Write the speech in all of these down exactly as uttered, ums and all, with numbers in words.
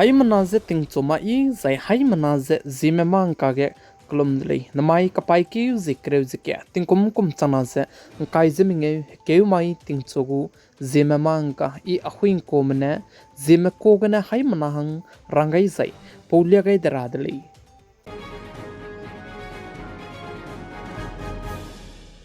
Haimena ze tingchu ma i, zai haimena ze Zeme mâ ngka ge kelum de lei. Namai kapaîkeu ze kereu ze kat, tingkum kum changna ze ngkai ze mengeu, hekeu mai tingchu gu Zeme mâ ngka i ahui ngkume ne, Zeme ka gene haimena hang rang gai zai, paulia gai de ra de lei.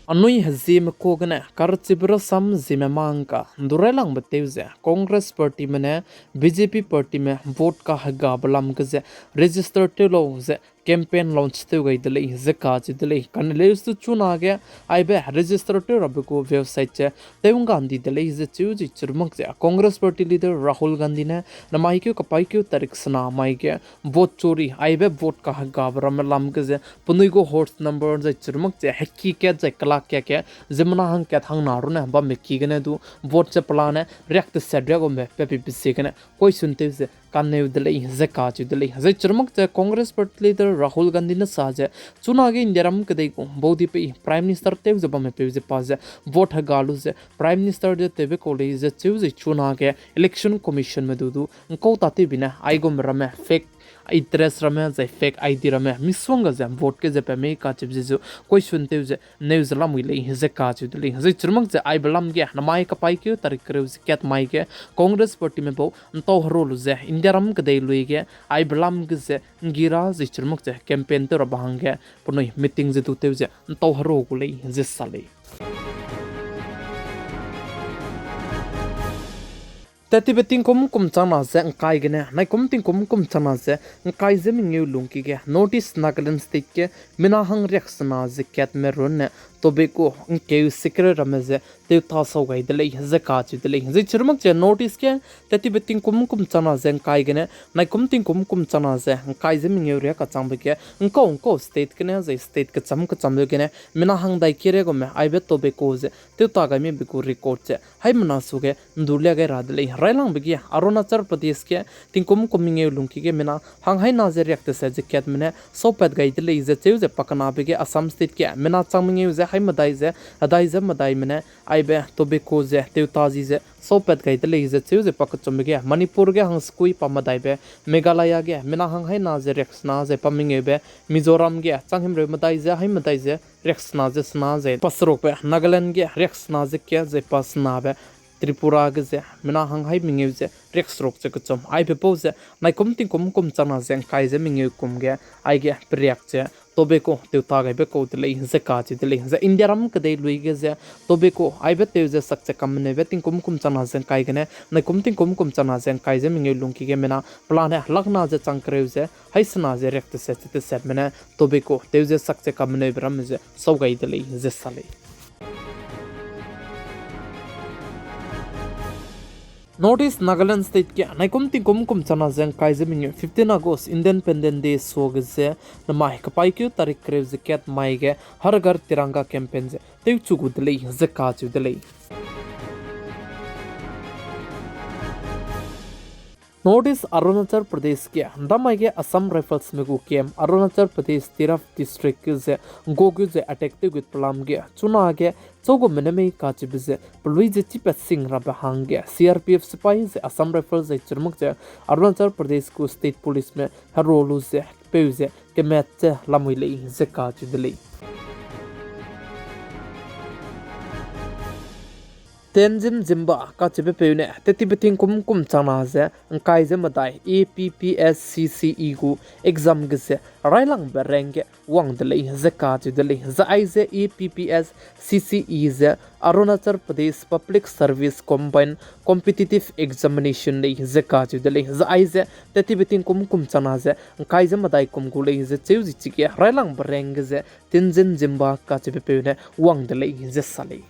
Anui Zeme ka gene karchibe rasam Zeme mâ ngka ndu railangbe tew ze Congress partyme ne B J P partyme vote kahegabe lam ge ze register tew lau ze campaign launch tew gai de lei ze kacheu de lei. Kane leuse du chunage aibe register tew rabe gu website ze tew ngga ndi de lei ze cheu ze chirumak ze Congress party leader Rahul Gandhi ne namai keu kapaîkeu tarik sena mai ge vote chori, aibe vote kahegabe ramme lam ge ze penui gu horse number zai chirumak ze heki kat zai kelak kat ge ziemmena hangkat hangna runne bambe ki gene du vote ze pelane riak teset riak gumbe pe pibe ziegene question tew ze kaneu de lei ze kacheu de lei. Zai chirumak ze Congress party leader Rahul Gandhi ne sa ze chunage Indiaram kedei gu baudipei Prime Minister tew ze bamme peu ze pa ze vote hega lu ze Prime Minister ze tewbe kau lei ze cheu ze chunage Election Commissionme du du ngkau tatewbe ne aigum ramme fake address ramme zai fake I D ramme misongga ze vote ge ze pe mei kacheube ze zu question tew ze neu ze lamui lei ze kacheu de lei. Zai chirumak ze aibe lam ge namai kapaîkeu tarik kereu ze kat mai ge Congress partyme bau ntau hero lu ze Indiaram kedei lui ge aibe lam ge ze nggi ra zai chirumak ze campaign tew rabe hangge penui meeting ze du tew ze ntau hero gu lei ze sa lei. Tettibe tingkum kum changna ze ngkai gene naikum tingkum kum changna ze ngkai ze mengeu lungki ge North East Nagaland State ge mina hang riaksena ze katme runne tobacco ngkeu sikre ramme ze tewta sau gai de lei ze kacheu de lei. Zai chirumak ze North East ge tettibe tingkum kum changna ze ngkai gene naikum tingkum kum changna ze ngkai ze mengeu riak kachangbe ge ngkau ngkau state gene zai state kecham kechambe gene mina hang dai kere gume aibe tobacco ze tewta gaimibe gu record ze haimena suge ndulia gai ra de lei. Railangbe ge Arunachal Pradesh ge tingkum kum mengeu lungki ge mina hang haina ze riak teset ze katme ne saupat gai de lei ze cheu ze pakenabe ge Assam State ge mina chang mengeu ze haimedai ze hedai ze medaime ne aibe tobacco ze tewta zi ze saupat gai de lei ze cheu ze pakechumbe ge Manipur ge hangsekui pa medaibe, Meghalaya ge mina hang haina ze riaksena ze pa mengeube, Mizoram ge chang himreu medai ze haimedai ze riaksena ze sena ze paserukbe, Nagaland ge riaksena ze kat ze pa senabe, Tripura ge ze mina hang hai mengeu ze riakseruk ze kechum aibe pau ze naikum tingkum kum changna ze ngkai ze mengeu kum ge aige periak ze tobacco tewta gaibe kau de lei ze kacheu de lei. Zai Indiaram kedei lui ge ze tobacco aibe tew ze sak ze kammeneube tingkum kum changna ze ngkai gene naikum tingkum kum changna ze ngkai ze mengeu lungki ge mina pelane lakna ze chang kereu ze haisena ze riak teset ze tesetme ne tobacco tew ze sak ze kammeneube ramme ze sau gai de lei ze sa lei. North East Nagaland State ge naikum tingkum kum changna ze ngkai ze mengeu fifteen August Independence Day suage ze namai kapaîkeu tarik kereu ze kat mai ge Har Ghar Tiranga campaign ze tewchu gu de lei ze kacheu de lei. North East Arunachal Pradesh ge ndamai ge Assam Riflesme gu camp Arunachal Pradesh Tirap District ge ze ngkau gu ze attack tew gut pelam ge chunage chau gume ne mei kacheube ze pelui ze chipat sing rabe hangge C R P F sipai ze Assam Rifles zai chirumak ze Arunachal Pradesh gu state policeme hero lu ze peu ze kemat ze lamui lei ze kacheu de lei. Tenzin Zimba kacheube peu ne tettibe tingkum kum changna ze ngkai ze medai A P P S C C E gu exam ge ze railangbe rank ge wang de lei ze kacheu de lei. Zai aize A P P S C C E ze Arunachal Pradesh Public Service Combined Competitive Examination lei ze kacheu de lei. Zai aize tettibe tingkum kum changna ze ngkai ze medai kum gu lei ze cheu zi chige railangbe rank ge ze Tenzin Zimba kacheube peu ne wang de lei ze sa lei.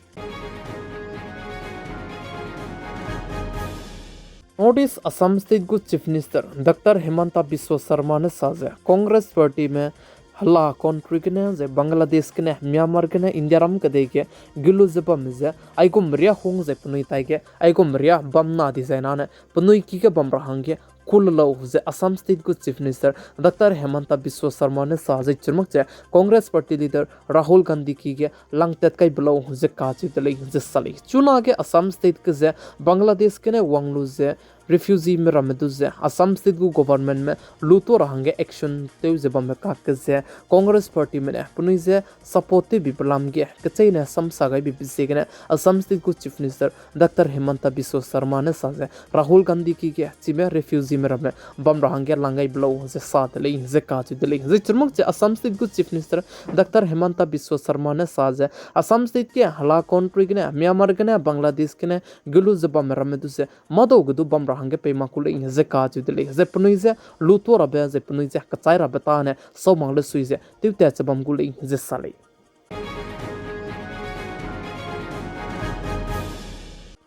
North East Assam State gu Chief Minister Doctor Himanta Biswa Sarma ne sa ze Congress partyme hela country gene zai Bangladesh gene Myanmar gene Indiaram kedei ge gulu ze bamme ze aigum ria hung zai penui tai ge aigum ria bam na dizai nane penui ki ge bam ra hangge ku le lau ze Assam State gu Chief Minister Doctor Himanta Biswa Sarma ne sa zai chirmak ze Congress Party leader Rahul Gandhi ki ge langtat kai be lau ze kacheu de lei ze sa lei. Chunage Assam State ge ze Bangladesh gene wang lu ze refugee me ramme du ze Assam State gu government me lutua ra hangge action tew ze bamme kak ge ze Congress Party me ne penui ze support tewbe lam ge kecheîne samsa gaibe ziegene Assam State gu Chief Minister Doctor Himanta Biswa Sarma ne sa ze Rahul Gandhi ki ge chime refugee me ramme bam ra hangge lang gai be lau ze sa de lei ze kacheu de lei. Zai chirmak ze Assam State gu Chief Minister Doctor Himanta Biswa Sarma ne sa ze Assam State ge hela country gene Myanmar gene Bangladesh gene gelu ze bamme ramme du ze madau ge du bam ra hangge pei mak ku lei ze kacheu de lei. Zai penui ze lutua rabe zai penui ze kechai rabe tane sau mak le sui ze tewtat ze bam gu lei ze sa lei.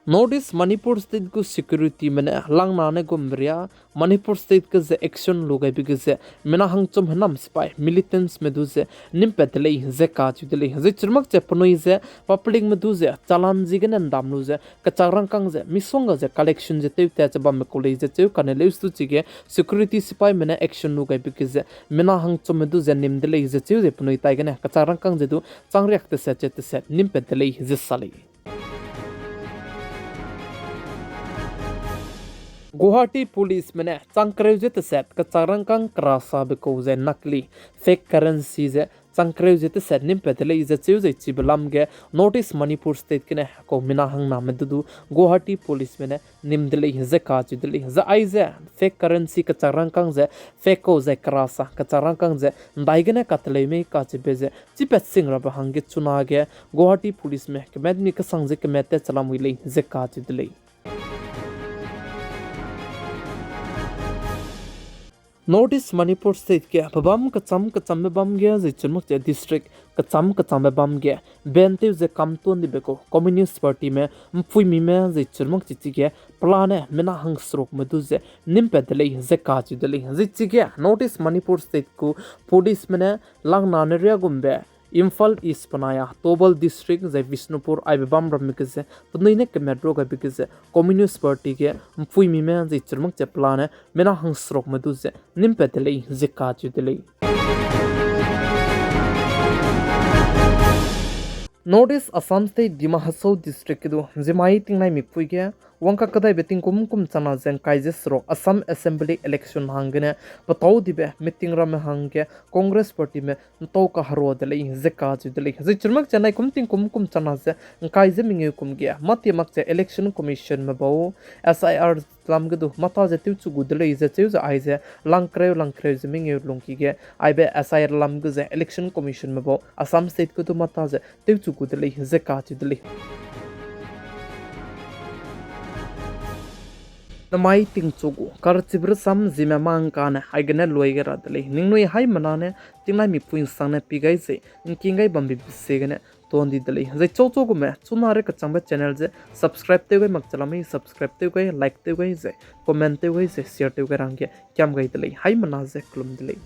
North East Manipur State gu security me ne langnane gumberia Manipur State ge ze action lu gaibe ge ze mina hangchum henam sipai militants me du ze nimpat de lei ze kacheu de lei. Zai chirmak ze penui ze public me du ze challan ziegene ndam lu ze kechak rangkâng ze misongga ze collection ze tewtat ze bamme ku lei ze cheu kane leustu chige security sipai me ne action lu gaibe ge ze mina hangchum me du ze nim de lei ze cheu ze penui taigene kechak rangkâng ze du changriak teset ze teset nimpat de lei ze sa lei. Guwahati Police me ne changkereu ze teset kechak rangkâng kerasabe kau ze nakli fake currency ze changkereu ze teset nimpat de lei ze cheu zai chibe lam ge North East Manipur State gene kau mina hangname du du Guwahati Police me ne nim de lei ze kacheu de lei. Zai aize fake currency kechak rangkâng ze fake kau zai kerasa kechak rangkâng ze ndaigene kateleu mei kacheube ze chipat sing rabe hangge chunage Guwahati Police me kematmi kesang ze kemat tat chalam wi lei ze kacheu de lei. North East Manipur State ge pebâm kecham kechambe bam ge zai chirmak ze district kecham kechambe bam ge ban tew ze kamtuan dibe kau Communist Party me mpuimime zai chirmak chichige pelane mina hangserukme du ze nimpat de lei ze kacheu de lei. Zai chige North East Manipur State gu police me ne langnane riagumbe Imphal East penai a Thoubal District zai Bishnupur aibe bam ramme ge ze penui ne kemat ru gaibe ge ze Communist Party ge mpuimime zai chirmak ze pelane mina hangserukme du ze nimpat de lei ze kacheu de lei. North East Assam State Dima Hasao District ge du zimai tingnaimikpui ge wangka kedaibe tingkum kum chana ze ngkai ze seruk Assam Assembly election hanggene petau dibe meeting ramme hangge Congress Party me ntau kaherua de lei ze kacheu de lei. Zai chirmak ze naikum tingkum kum chana ze ngkai ze mengeu kum ge mâtie mak ze Election Commission me bau S I R lam ge du mata ze tewchu gu de lei ze cheu ze aize langkereu langkereu ze mengeu lungki ge aibe S I R lam ge ze Election Commission me bau Assam State ge du mata ze tewchu gu de lei ze kacheu de lei. Namai tingchu gu karchibe rasam Zeme mangkane aigene luai ge ra de lei. Ningnui haimena ne tingnaimikpui nsang ne pi gai ze ngking gai bambe ziegene tuan di de lei. Zai chau chau gume chuna re kechangbe channel ze subscribe tew gai mak chalammei subscribe tew gai, like tew gai ze, comment tew gai ze, share tew gai rangge kiam gai de lei. Haimena ze kelum de lei.